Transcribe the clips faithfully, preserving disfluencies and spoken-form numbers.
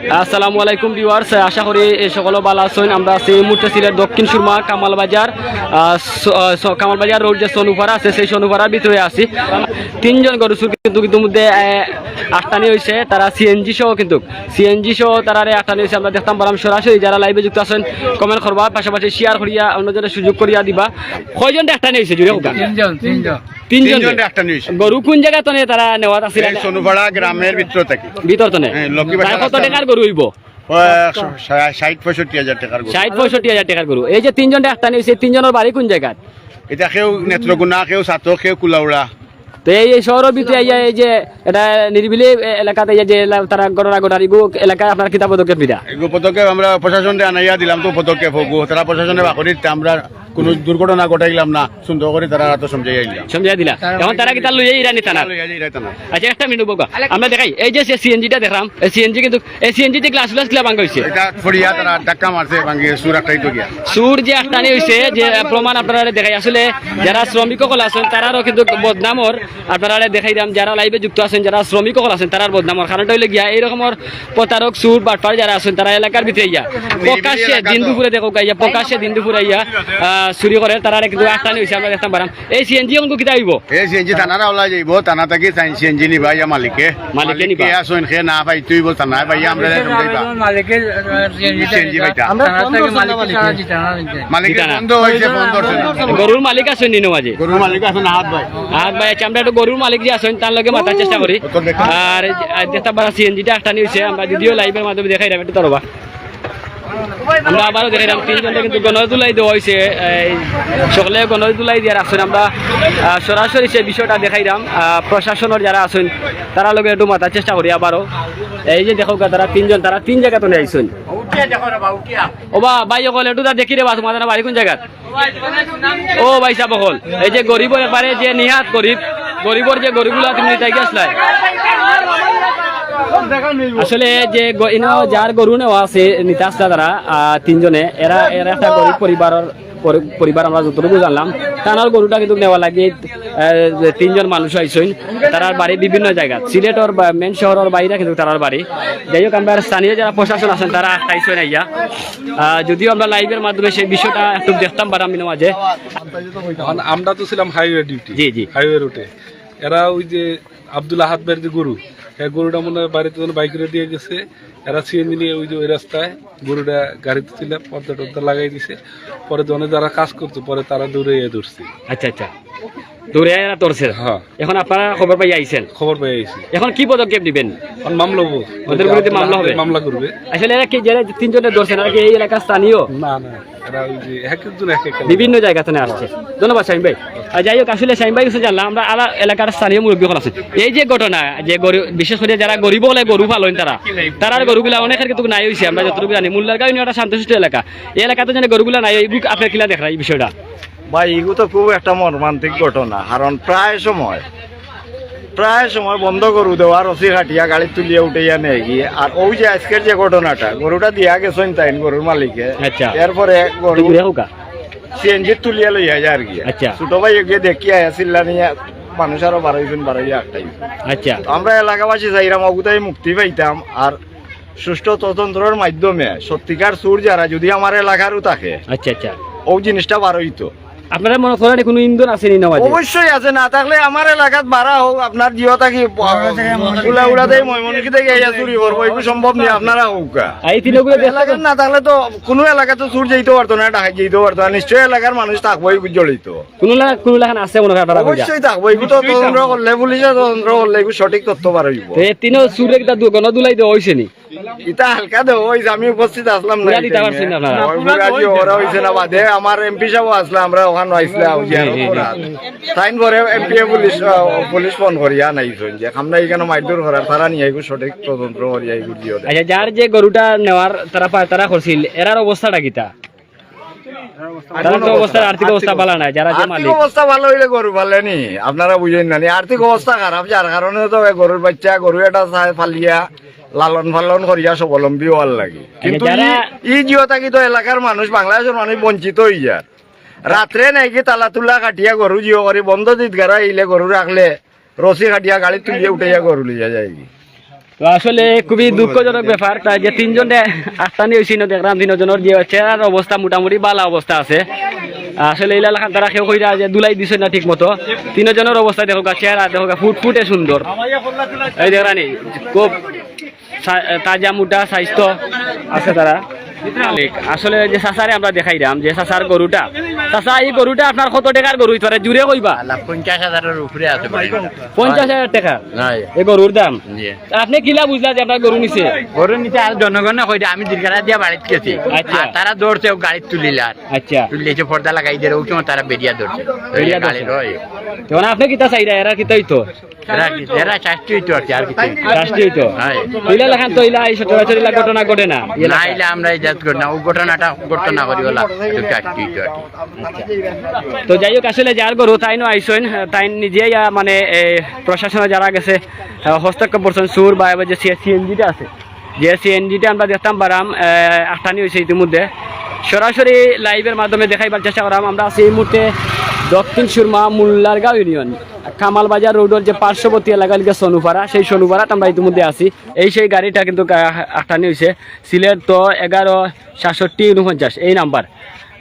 আসসালামু আলাইকুম viewers, আশা করি এই সকলে ভালা আছইন। আমরা আছি এই মুহূর্তে সিলেট দক্ষিণ সুরমা কামাল বাজার, আহ, স-, আহ, স-, কামাল বাজার রোড যে সনুপাড়া আছে, সেই সনুপাড়ার ভিতরে আছি। তিনজন গরু চুর কিন্তু ইতিমধ্যে, আহ, আটকানি অইছে, তারা সিএনজি সহ কিন্তু, সিএনজি সহ তারারে আটকানি অইছে। আমরা দেখতাম পারলাম সরাসরি, যারা live-এ যুক্ত আছইন comment করবা, পাশাপাশি share করিয়া অন্যজনরে সুযোগ করিয়া দিবা। কয়জনরে আটকানি অইছে জুড়ে কউক্কা? তিনজন, তিনজন। তিনজন। তিনজনরে আটকানি অইছে। গরু কোন জাগা তনে তারা নেওয়াত আছিল? এই সনুপাড়া গ্রামের ভিতর থাকি। ভিতর তনে। হ্যাঁ, লক্ষ্মীবাসা প্রায় কত রাস্তা। টাকার গরু অইবো? ওই একশো, ষাট পঁয়ষট্টি হাজার টাকার গরু। ষাট পঁয়ষট্টি হাজার টাকার গরু। এই যে তিনজনরে আটকানি অইছে, তিনজনর বাড়ি কোন জাগাত? এটা কেউ নেত্রকোনা, কেউ ছাতক, কেউ কুলাউড়া। তো এই, এই শহরর ভিতরে আইয়া এই যে এটা নিরিবিলি এ-, এলাকাত আইয়া যে এলা-, তারা ঘটনা ঘটার ইগু এলাকায় আপনারা কিতা পদক্ষেপ নিরা? এগু পদক্ষেপ আমরা প্রশাসনরে আনাইয়া দিলাম তো পদক্ষেপ হবো। তারা প্রশাসনে বাকরিতে আমরা কোনো দুর্ঘটনা ঘটাইলাম না, সুন্দর করি তারা রাতো সমঝাইয়া আইলাম। সমঝাইয়া দিলা। এখন তারা কিতা লইয়া ইরানি থানা? লইয়া যাই ইরানি থানা। আচ্ছা, একটা মিনিট বউক্কা। আমরা দেখাই, এই যে সে সিএনজিটা দেখলাম, এই সিএনজি কিন্তু, এই সিএনজি যে গ্লাস গ্লাস কিলা ভাঙা অইছে। এটা ফড়িয়া তারা ধাক্কা মারছে, ভাঙিয়ে চুর আটকাইতো গিয়া। চুর যে আটকানি অইছে, যে প্রমাণ আপনারারে দেখাই। আসলে যারা শ্রমিক অকল আছইন, তারারও কিন্তু বদনামর, আপনারারে দেখাইরাম, যারা live-এ যুক্ত আছইন, যারা শ্রমিক অকল আছইন, তারার বদনামর। কারণটা অইলো গিয়া, এইরকমর প্রতারক, চুর, বাটপার যারা আছইন, তারা এলাকার ভিতরে আইয়া প্রকাশ্যে দিন দুপুরে দেখউক্কা আইয়া, প্রকাশ্যে দিন দুপুরে আইয়া, আহ, চুরি করে, তারারে কিন্তু আটকানি অইছে, আমরা দেখতাম পারলাম। এই সিএনজি অখন কিতা অইবো? এই সিএনজি থানার আওলায় যাইবো, থানা থাকি সিএনজি নিবা ইয়া মালিকে। মালিকে নিবা। কে আছইন, কে না পাইতো অইবো, থানায় পাইয়া আমরা যাইতাম পাইবা। মালিকের, আহ, সিএনজি সিএনজি পাইতা। আমরা থানা ফোন থাকি করছি না মালিককে মালিকে। ছাড়া দিতা না নিতে। মালিকে দিতা না। ফোন তো অইছে, ফোন ধরছে না। গরুর মালিক আছইন নি মাঝে? গরুর মালিক আছইন আহাদ ভাই। আহাদ ভাই, আচ্ছা, আমরা একটু গরুর মালিক যে আছইন, তার লগে মাতার চেষ্টা করি। আর, আর যেটা বারা সিএনজিটা আটকানি অইছে, আমরা যদিও live-এর মাধ্যমে দেখাইরাম, একটু তারবা। আমরা আবারও দেখাইরাম, তিনজনরে কিন্তু গণধোলাই দেওয়া অইছে। এই সকলে গণধোলাই দিয়া রাখছইন। আমরা, আহ, সরাসরি সে বিষয়টা দেখাইরাম। আহ, প্রশাসনর যারা আছইন, তারার লগে একটু মাতার চেষ্টা করি আবারও। এই যে দেখউক্কা, তারা তিনজন, তারা তিন জাগা তনে আইছইন। ও বা, ভাই অকল, একটু তা দেখি রে বা, তোমার বাড়ি কোন জাগাত? ও ভাইসাব অকল, এই যে গরিবর একবারে যে নিহাত গরিব, গরিবর যে গরুগুলা তুমি নিতায় গেছলায়। আসলে যে গ-, ইনো যার গরু নেওয়া আছে, নিতা আছলা তারা, আহ, তিনজনে, এরা, এরা একটা গরিব পরিবারর, পরি-, পরিবার আমরা যতটুকু জানলাম, তারার গরুটা কিন্তু নেওয়া লাগে, আহ, যে তিনজন মানুষ আইছইন, তারার বাড়ি বিভিন্ন জাগাত, সিলেটর বা main শহরর বাইরে কিন্তু তারার বাড়ি। যাই হোক, আমরা স্থানীয় যারা প্রশাসন আছইন, তারা আটকাইছইন আইয়া। আহ, যদিও আমরা live-এর মাধ্যমে সেই বিষয়টা একটু দেখতাম পারলাম ইনো মাঝে। এখন আমরা তো ছিলাম highway duty, জি, জি। Highway route-এ। এরা ওই যে আব্দুল আহাদ ভাইয়ের যে গরু, এই গরুটা মনে হয় বাড়িতে যেন বাইক করে দিয়ে গেছে। এরা সিএনজি নিয়ে ওই যে ওই রাস্তায় গরুটা গাড়িতে তুলে পর্দা টর্দা লাগাই দিছে। পরে জনে যারা কাজ করতো, পরে তারা দৌড়ে এ ধরছে। আচ্ছা, আচ্ছা, দৌড়ে এরা ধরছে। হ্যাঁ। এখন আপনারা খবর পাই আইছেন? খবর পাই আইছি। এখন কি পদক্ষেপ নিবেন? এখন মামলা হবো। ওদের বিরুদ্ধে মামলা হবে? মামলা করবে। আসলে এরা কি, যারা তিনজনে ধরছেন, এরা কি এই এলাকার স্থানীয়? না, না, এরা ওই যে এক একজন এক এক এলাকা। বিভিন্ন জায়গা থেকে আসছে। ধন্যবাদ শামীম ভাই। আর যাই হোক, আসলে শামীম ভাই কিছু জানলাম, আমরা আলা এলাকার স্থানীয় মুরব্বী অকল আছে। এই যে ঘটনা, যে গরিব, বিশেষ করে যারা গরিব অকলে গরু পালইন তারা, তারার গরুগুলা অনেকের কিন্তু নাই অইছে, আমরা যতটুকু জানি। মোল্লারগাঁও ইনো একটা শান্তশিষ্ট এলাকা, এই এলাকাত যেন গরুগুলা নাই, এইগুলো আপনি কিলা দেখরা এই বিষয়টা? ভাই, এগু তো খুব একটা মর্মান্তিক ঘটনা, কারণ প্রায় সময়, প্রায় সময় বন্ধ গরু দেওয়া, রশি কাটিয়া গাড়িত তুলিয়া উঠাইয়া নেয় গিয়া। আর ওই যে আজকের যে ঘটনাটা, গরুটা দিয়া গেছইন তাইন গরুর মালিকে, আচ্ছা। এরপরে গরু সিএনজি তুলিয়া লইয়া যায় আর কি। আচ্ছা। ছোট ভাই গিয়া দেখিয়া আয়া চিল্লানি, মানুষ আরো বারইছইন, বারইয়া আটকাইছইন। আচ্ছা। তো আমরা এলাকাবাসী চাইরাম অগুতাই মুক্তি পাইতাম, আর সুষ্ঠু তদন্তর মাধ্যমে সত্যিকার চুর যারা যদি আমার এলাকারও থাকে, আচ্ছা, আচ্ছা। ও জিনিসটা বারইতো। আপনারা মনে করেন কোনো ইন্ধন আছে নি না মাঝে? অবশ্যই আছে, না থাকলে আমার এলাকাত বাড়া হোক, আপনার জিও থাকি উড়া উড়া দেয় ময়মনসিংহ থেকে ইয়া চুরি করবো, এগুলো সম্ভব নেই, আপনারা হোক। এই তিনগুলো দেশ থেকে এলাকাত না থাকলে তো কোনো এলাকাত তো চুর যাইতে পারতো না, ডাকাত যাইতে পারতো না, নিশ্চয়ই এলাকার মানুষ থাকবো এই জড়িত। কোনো এলাকা, কোনো এলাকা আছে মনে করেন আপনারা? অবশ্যই থাকবো, এগুলো তো তদন্ত করলে, পুলিশে তদন্ত করলে এগুলো সঠিক তথ্য বার হইব। তো এই তিনও চুরে একটা দু-, গণধোলাই দেওয়া হয়েছে নি? ইটা হালকা দেওয়া হইছে, আমি উপস্থিত আসলাম না পুরা এই দিতে time-এ। পারছেন না আপনারা? ওই পুরা দিয়ে ওরা হইছে না বাদে, আমার এমপি সাহেব আসলে, আমরা ওখানে আইসলে, ওই যে জি, জি, জি। ওরা। তাইন পরে এমপি পুলিশ, আহ, পুলিশ ফোন করিয়া নাইছইন যে আমরা এখানে মাইরধর করার, তারা নিয়ে আইগো সঠিক তদন্ত করিয়া আইগো দিও দে। আচ্ছা, যার যে গরুটা নেওয়ার তারা পা-, তারা করছিল, এরার অবস্থাটা কিতা? তারা তো অবস্থা, আর্থিক অবস্থা ভালো নাই, যারা যে আর্থিক মালিক। অবস্থা ভালো হইলে গরু পালে নি, আপনারা বুঝেন না নি। আর্থিক অবস্থা খারাপ, যার কারণে তো এই গরুর বাচ্চা, গরু এটা চায় পালিয়া, লালন পালন করিয়া স্বাবলম্বী হওয়ার লাগি। কিন্তু যারা ই, ই জিও থাকি তো এলাকার মানুষ, বাংলাদেশের মানুষ বঞ্চিত হয়ে যায়। রাত্রে নাকি তালা তুলা কাটিয়া গরু জিও করে বন্ধ দিত গাড়া আইলে গরু রাখলে রশি কাটিয়া গাড়ি তুলিয়া উঠাইয়া গরু লইয়া যায়গি। তো আসলে খুবই দুঃখজনক ব্যাপার, তাই যে তিনজনে আটকানি অইছে, ইনো দেখলাম তিনজনর যে চেহারার অবস্থা মোটামুটি ভালা অবস্থা আছে। আসলে ইলা লাখান তারা কেউ কইরা যে ধুলাই দিছে না ঠিক মতো। তিনজনর অবস্থা দেখো গা, চেহারা দেখো গা, ফুটফুটে সুন্দর। এই দেখরানি খুব সা-, তাজা মোটা স্বাস্থ্য আছে তারা। আসলে যে চাচারে আমরা দেখাইরাম, যে চাচার গরুটা, চাচা, এই গরুটা আপনার কত টেকার গরু অইতে পারে? জুরে কইবা। আল্লাহ, পঞ্চাশ হাজারের উপরে আছে ভাই। পঞ্চাশ হাজার টেকা? নাই। এই গরুর দাম? জি। আপনে কিলা বুঝলা যে আপনার গরু নিছে? গরু নিছে আর জনগণে কইরা, আমি দীর্ঘারা দিয়া বাড়িত গেছি। আচ্ছা। আর তারা ধরছে, ও গাড়িত তুলিলার। আচ্ছা। তুললে যে পর্দা লাগাই দের, ওই সময় তারা বেরিয়া ধরছে। বেরিয়া ধরছে। গাড়ির, ওই। তখন আপনে কিতা চাইরা, এরা কিতা অইতো? এরা কি, এরা শাস্তি অইতো আর কি, আর কিছু না। শাস্তি অইতো। হ্যাঁ। ইলা লাখান তো ইলা, এই সচরাচর ইলা ঘটনা ঘটে না। না, ইলা আমরা ইজাত করি না, ও ঘটনাটা ঘটনা করি ওলা, একটু শাস্তি অইতো আর কি। তো যাই হোক, আসলে যার গরু তাইনও আইছইন, তাইন নিজে ইয়া মানে, এ, প্রশাসনে যারা গেছে, আহ, হস্তক্ষেপ করছইন, চুর বা এবার যে সি-, সিএনজিটা আছে, যে সিএনজিটা আমরা দেখতাম পারাম, আহ, আটকানি অইছে ইতিমধ্যে। সরাসরি লাইভের মাধ্যমে দেখাইবার চেষ্টা করাম। আমরা আছি এই মুহূর্তে দক্ষিণ সুরমা মুল্লারগাঁও ইউনিয়ন, কামাল বাজার রোডের যে পার্শ্ববর্তী এলাকা লিখে সনুপাড়া, সেই সনুপাড়াত আমরা ইতিমধ্যে আছি। এই সেই গাড়িটা কিন্তু, আহ, আটকানি অইছে। সিলেট তো এগারো সাতষট্টি ঊনপঞ্চাশ, এই নাম্বার।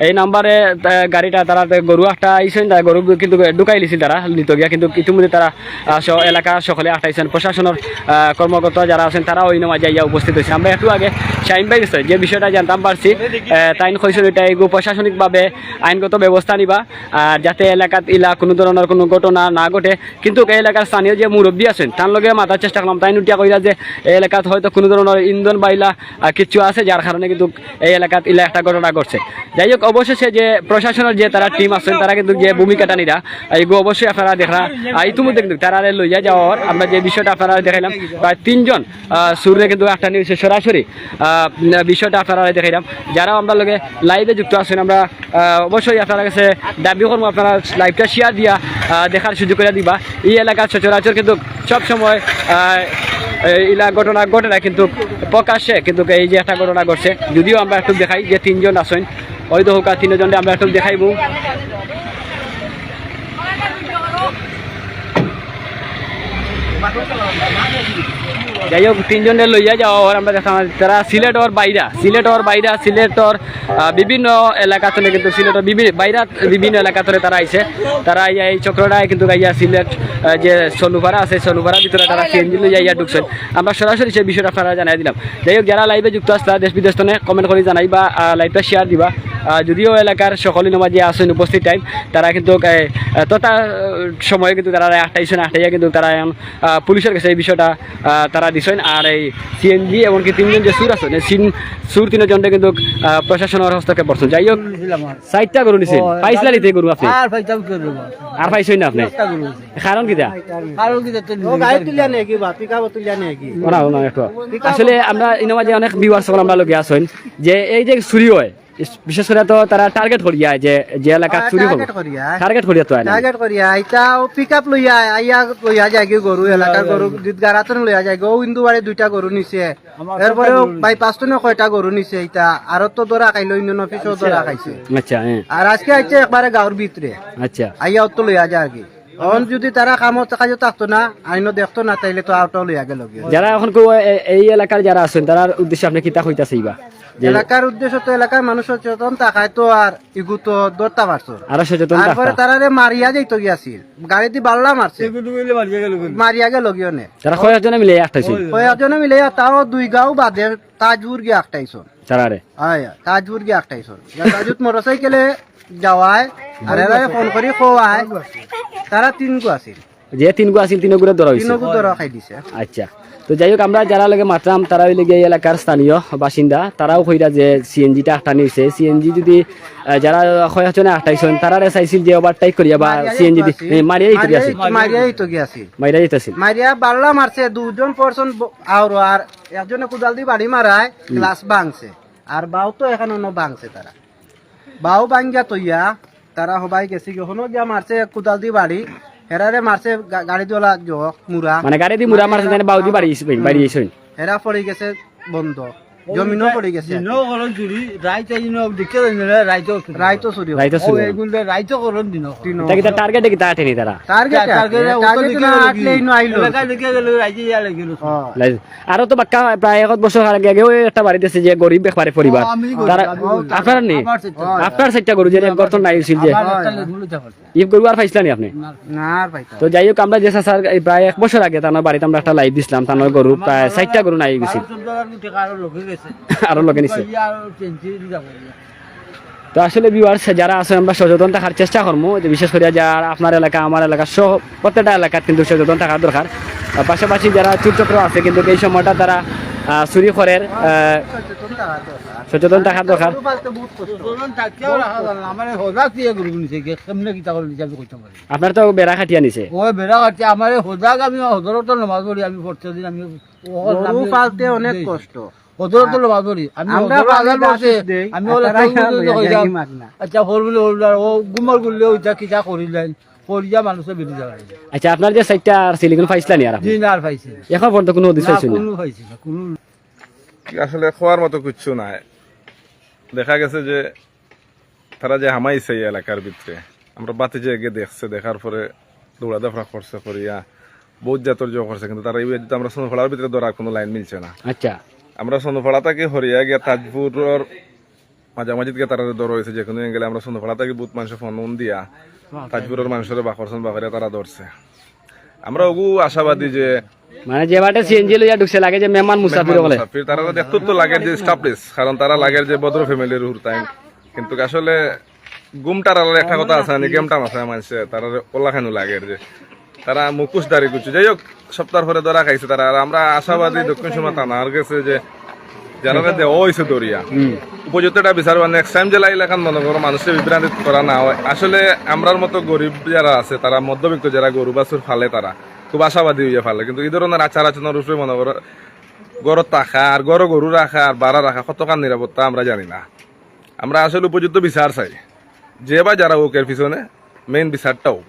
এই নাম্বারে, আহ, গাড়িটা তারা, গরু একটা আইছইন, তারা গরু কিন্তু ঢুকাইলিছিল তারা নিতো গিয়া, কিন্তু ইতিমধ্যে তারা, আহ, স-, এলাকা সকলে আটকাইছইন। প্রশাসনের, আহ, কর্মকর্তা যারা আছইন, তারাও ইনো মাঝে আইয়া উপস্থিত অইছে। আমরা একটু আগে শাহিম ভাই গেছে যে বিষয়টা জানতাম পারছি, আহ, তাইন কইছইন এটা এগু প্রশাসনিকভাবে আইনগত ব্যবস্থা নিবা, আর যাতে এলাকাত ইলা কোনো ধরনের কোনো ঘটনা না ঘটে। কিন্তু এই এলাকার স্থানীয় যে মুরব্বী আছইন, তান লগে মাতার চেষ্টা করলাম, তাইন উঠিয়া কইরা যে এই এলাকাত হয়তো কোনো ধরনের ইন্ধন বা ইলা, আহ, কিছু আছে, যার কারণে কিন্তু এই এলাকাত ইলা একটা ঘটনা ঘটছে। যাই হোক, অবশেষে যে প্রশাসনের যে তারা টিম আছইন, তারা কিন্তু যে ভূমিকাটা নিরা, এইগু অবশ্যই আপনারা দেখরা, আহ, ইতিমধ্যে কিন্তু তারারে লইয়া যাওয়া অর। আমরা যে বিষয়টা আপনারা দেখাইলাম, প্রায় তিনজন, আহ, চুররে কিন্তু আটকানি অইছে সরাসরি, আহ, বিষয়টা আপনারা দেখাইলাম। যারা আমরা লগে লাইভে যুক্ত আছইন, আমরা, আহ, অবশ্যই আপনারা গেছে দাবি করমু, আপনারা লাইভটা শেয়ার দিয়া, আহ, দেখার সুযোগ করিয়া দিবা। এই এলাকার সচরাচর কিন্তু সব সময়, আহ, এই ইলা ঘটনা ঘটে না, কিন্তু প্রকাশ্যে কিন্তু এই যে একটা ঘটনা ঘটছে, যদিও আমরা একটু দেখাই যে তিনজন আছইন, ওই তো হোকা তিনজনরে আমরা একটু দেখাইমু। যাই হোক, তিনজনরে লইয়া যাওয়া অর, আমরা দেখলাম তারা সিলেটর বাইরা, সিলেটর বাইরা, সিলেটর, আহ, বিভিন্ন এলাকা থেকে কিন্তু সিলেটর বিভি-, বাইরা বিভিন্ন এলাকা থেকে তারা আইছে। তারা এই, এই চক্রটায় কিন্তু আইয়া সিলেট, আহ, যে সনুপাড়া আছে, সনুপাড়ার ভিতরে তারা সিএনজি লইয়া আইয়া ঢুকছইন। আমরা সরাসরি সেই বিষয়টা আপনারা জানাই দিলাম। যাই হোক, যারা লাইভে যুক্ত আছে, তারা দেশ বিদেশ থেকে কমেন্ট করি জানাইবা, আহ, লাইভটা শেয়ার দিবা। আহ, যদিও এলাকার সকল ইনো মাঝে আছইন উপস্থিত টাইম, তারা কিন্তু, আহ, আহ, তথা, আহ, সময়ে কিন্তু তারা আটকাইছইন, আটকাইয়া কিন্তু তারা এখন, আহ, পুলিশের কাছে এই বিষয়টা, আহ, তারা দিছইন। আর এই সিএনজি এমনকি তিনজন যে চুর আছইন, এই সিন-, চুর তিনজনরে কিন্তু, আহ, প্রশাসনের হস্তক্ষেপ করছইন। যাই হোক, চাইরটা গরু নিছইন, ও, পাইছলা নিতে গরু আপনে? আর পাইতাম কি গরু? আর পাইছইন না আপনে? একটা গরু আছে। কারণ কিতা? কারণ কিতা? তো ও, গাড়ি তুলিয়া নেয় কি বা? পিকআপ তুলিয়া নেয় কি? ওনা, ওনা একটু। পিকআপ। আসলে আমরা ইনো মাঝে অনেক ভিউয়ার্স সকল আমরা লগে আছইন যে এই যে চুরি হয়, বিশ-, বিশেষ করে তো তারা টার্গেট করিয়া যে, যে এলাকা হ্যাঁ, চুরি করবো। টার্গেট করিয়া। টার্গেট করিয়া তো আয় না। টার্গেট করিয়া। এটা ও পিকআপ লইয়া আয়, আইয়া লইয়া যায় কি গরু, এলাকার গরু, জিত গাড়াতন লইয়া যায় গো, ও ইন্দু বাড়ি দুইটা গরু নিছে। এরপরে বাইপাস তো না কয়টা গরু নিছে এটা, আর তো ধরা খাইলো, ইউনিয়ন অফিসও ধরা খাইছে। আচ্ছা, হ্যাঁ। আর আজকে আইছে একবারে গাঁওর ভিতরে। আচ্ছা। আইয়া অত লইয়া যায় আর কি। এখন যদি তারা কামো কাজে থাকতো না, আইনও দেখতো না, তাইলে তো আউটও লইয়া গেল গিয়া। যারা এখন কেউ এ-, এই এলাকার যারা আছইন, তারার উদ্দেশ্যে আপনে কিতা কইতা চাইবা? যে এলাকার উদ্দেশ্য তো এলাকার মানুষ সচেতন থাকায় তো আর ইগু তো ধরতা পারছো। আরো সচেতন তারপরে থাকতা। তারারে মারিয়া যাইতো গিয়াছিল, গাড়ি দি বাল্লা মারছে। এগুলো মিলে মারিয়া গেল গেল। মারিয়া গেল গিয়া নে। তারা কয়েকজনে মিলে আটকাইছে? কয়েকজনে মিলে তাও দুই গাঁও বাদে তাজপুর গিয়া আটকাইছইন। তারারে? আয়, তাজপুর গিয়া আটকাইছইন। তাজুত মোটরসাইকেলে যাওয়ায়, আর এরারে ফোন করি খোয়ায়, তারা তিন গু আছিল। যে তিন গু আছিল, তিন গুরে ধরা হইছে? তিন গু ধরা খাই দিছে। আচ্ছা। তো যাই হোক, আমরা যারা লগে মাতলাম, তারা হইলে গিয়া এই এলাকার স্থানীয় বাসিন্দা, তারাও কইরা যে সিএনজিটা আটকানি হইছে। সিএনজি যদি, আহ, যারা কয়েকজনে আটকাইছইন, তারারে চাইছিল যে ওভারটেক করিয়া বা মারিয়া সিএনজি দি, যাইতো আছিল। এ, মারিয়া যাইতো মারিয়া আছিল। যাইতো, মারিয়া যাইতো গিয়া আছিল। মারিয়া যাইতো আছিল। মারিয়া বাল্লা মারছে, দুজন পারসন ব-, আর, আর একজনে কুদাল দি বাড়ি মারায়, হুম। গ্লাস ভাঙছে। আর বাও তো এখানে অন্য ভাঙছে তারা। বাও ভাঙ্গিয়া তইয়া, তারা হবাই গেছে গিয়া, হনো গিয়া মারছে এক কুদাল দি বাড়ি, হেরারে মারছে গা-, গাড়ি দিওলা জোক, মুরা। মানে গাড়ি দি মুরা মারছে, তাইলে বাও দি বাড়ি আইছে, বাড়ি আইছে। হেরা পড়ি গেছে বন্ধ। জমিনও পড়ি গেছে। দিনও করন চুরি, রাইত আইন দেখতে পারেন না, রাইতও চুরি। রাইতও চুরি। রাইতও ও চুরি। এগুলো রাইতও করন, দিনও করন। দিনও। এটা কিতা টার্গেটে কিতা আটেনি তারা? টার্গেটে, টার্গেটে টার্গেটে ওটা ওটা দেখে না লাগি। আটলে ইনো আইলো। এলাকা দেখে গেল, রাইতে যা লাগি গেল। হ্যাঁ। লাইজ-, আরো তো বাক্কা প্রায় এক বছর আগে, আগে ওই একটা বাড়িতে আছে যে গরিব একবারে পরিবার। ও, আমি গরিব, তারা আমি গরিব। আপনার নি? আমার সেটা। হ্যাঁ। আপনার চারটা গরু যে আমার গর্ত নাই হইছিল যে। আমার একটা লেগুলো যা করছে। ই গরু আর পাইছিলা নি আপনি? না। না, আর পাইতাম। তো যাই হোক, আমরা যে চাচার এই প্রায় এক বছর আগে তার বাড়িতে আমরা একটা লাইভ দিছিলাম, তার গরু প্রায় চারটা গরু নাই গেছিল। বারো চোদ্দ হাজার টাকা আরো লগে গেছে। আরো লগে নিছে। ইয়া আরো চেঞ্জ করে দিতে হবে। তো আসলে ভিউয়ার্স যারা আছে, আমরা সচেতন থাকার চেষ্টা করবো, যে বিশেষ করে যারা আপনার এলাকা, আমার এলাকা সহ প্রত্যেকটা এলাকাত কিন্তু সচেতন থাকার দরকার। আর পাশাপাশি যারা চুর চক্র আছে কিন্তু এই সময়টা তারা, আহ, চুরি করের, আহ, সচেতন থাকার দরকার। সচেতন থাকার দরকার। গরু পালতে বহুত কষ্ট। গরু থাকতেও রাখা যায় না। আমার হজাক দিয়ে গরু নিছে, কে কেমনে কিতা করে নিছে আমি কইতে পারি না। আপনার তো বেড়া কাটিয়া নিছে। ও বেড়া কাটিয়া আমার হজাক, আমি হজরত নামাজ পড়ি, আমি প্রত্যেক দিন আমি ও গরু পালতে অনেক কষ্ট। হজরত নামাজ পড়ি। আমি আমরা হজরত পাললে আজান বাসে, দেই, আমি আর ওলা তারা কেউ ইয়া যদি লইয়া কই যাই যাও। মাত না। আচ্ছা, হল বলে হল আর ও গুমর গুললে ওইটা কিতা করিলেন, করিয়া মানুষে বেরিয়ে যাওয়া। আচ্ছা, আপনার যে সাইডটা আর সিলিগুন পাইছিলা নি আর আপনি? জি, না, আর পাইছি না। এখন পর্যন্ত কোনো হদিস না, পাইছেন না? কোনো পাইছি না, কোনো। আসলে খোয়ার মতো কিচ্ছু নাই। দেখা গেছে যে তারা যে হামাইছে এই এলাকার ভিতরে, আমরা বাতি যে গিয়ে দেখছে, দেখার পরে দৌড়া দাফড়া করছে, করিয়া বহুত জাতর জো করছে, কিন্তু তারা এই তো আমরা সোনফড়ার ভিতরে ধরা কোনো লাইন মিলছে না। আচ্ছা। আমরা সোনফড়া থাকি হরিয়া গিয়া তাজপুরর মাঝামাঝিত গিয়া তারা ধরা হয়েছে, যে কোনো অ্যাঙ্গেলে আমরা সোনফড়া থাকি বহুত মানুষের ফোন দিয়া তাজপুরর মানুষের বাকরছন বাকরিয়া তারা ধরছে। আমরা ওগু আশাবাদী যে মানে যে বাটে সিএনজি লইয়া ঢুকছে লাগে যে মেহমান মুসাফির মেহমান বলে। মুসাফির, তারা তো দেখতে তো লাগে যে স্টাফলেস, কারণ তারা লাগে যে ভদ্র ফ্যামিলির হুরতাইন, কিন্তু আসলে ঘুমটার আলাদা একটা কথা আছে, মানে গেমটা মাথায় মানছে, তারা ওলা খানু লাগে যে তারা মুখোশধারী কিছু। যাই হোক, সপ্তাহ পরে ধরা খাইছে তারা। আর আমরা আশাবাদী দক্ষিণ সুরমা থানার গেছে যে যারা দেওয়া হয়েছে দরিয়া, হুম। উপযুক্ত একটা বিচার বা নেক্সট টাইম যে লাইল এখন মনে করো মানুষের বিভ্রান্তি করা না হয়। আসলে আমরার মতো গরিব যারা আছে, তারা মধ্যবিত্ত যারা গরু বাছুর ফালে, তারা খুব আশাবাদী হইয়া ফালে, কিন্তু এই ধরনের আচার আচরণের উপরে মনে করো গরু থাকা আর গরু গরু রাখা আর বাড়া রাখা কতখান নিরাপত্তা আমরা জানি না। আমরা আসলে উপযুক্ত বিচার চাই, যে বা যারা হোক এর পিছনে মেইন বিচারটা হোক,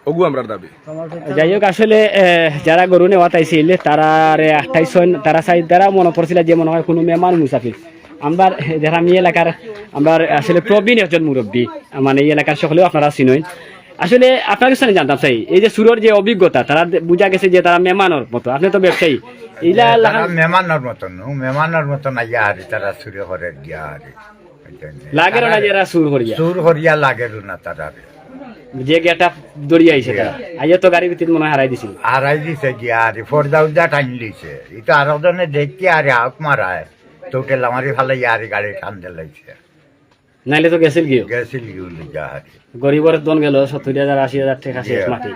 ওগু আমরার দাবি। যাই হোক, আসলে, এ, যারা গরু নেওয়াত আইছিল, তারা রে আঠাইশ ছয়, তারা চাই, তারা মনে করছিল যে মনে হয় কোনো মেহমান মুসাফির। আমরা, এ, যারা আমি এলাকার, আমরা আসলে প্রবীণ একজন মুরব্বী, মানে এই এলাকার সকলেও আপনারা চিনইন। আসলে আপনার কাছে আমি জানতাম চাই, এই যে চুরর যে অভিজ্ঞতা, তারা দে-, বুঝা গেছে যে তারা মেহমানর মতো, আপনি তো ব্যবসায়ী, ইলা এ, তারা লাখান মেহমানর মতন, ও মেহমানর মতন আইয়া আরে তারা চুরি করে দিয়া আরে। লাগেরও না যে এরা চুর করিয়া। চুর করিয়া লাগেরও না তারা। যে গেটা দরিয়া আইছে তারা। আইয়া তো গাড়ি ভিতরে মনে হয় হারাই দিছিল। হারাই দিছে গিয়া আরে, ফর্দা উর্দা টান দিছে। ই তো আরো জনে দেখি আরে হাঁক মারায়। তো উঠে লামারি ফালাই আরে গাড়ি টান দিলাইছে। নাইলে তো গেছিল গিয়া। গেছিল গিয়া উনি যা আরে। গরিবর ধন গেল সত্তর হাজার, আশি হাজার টাকা শেষ জি। মাটি।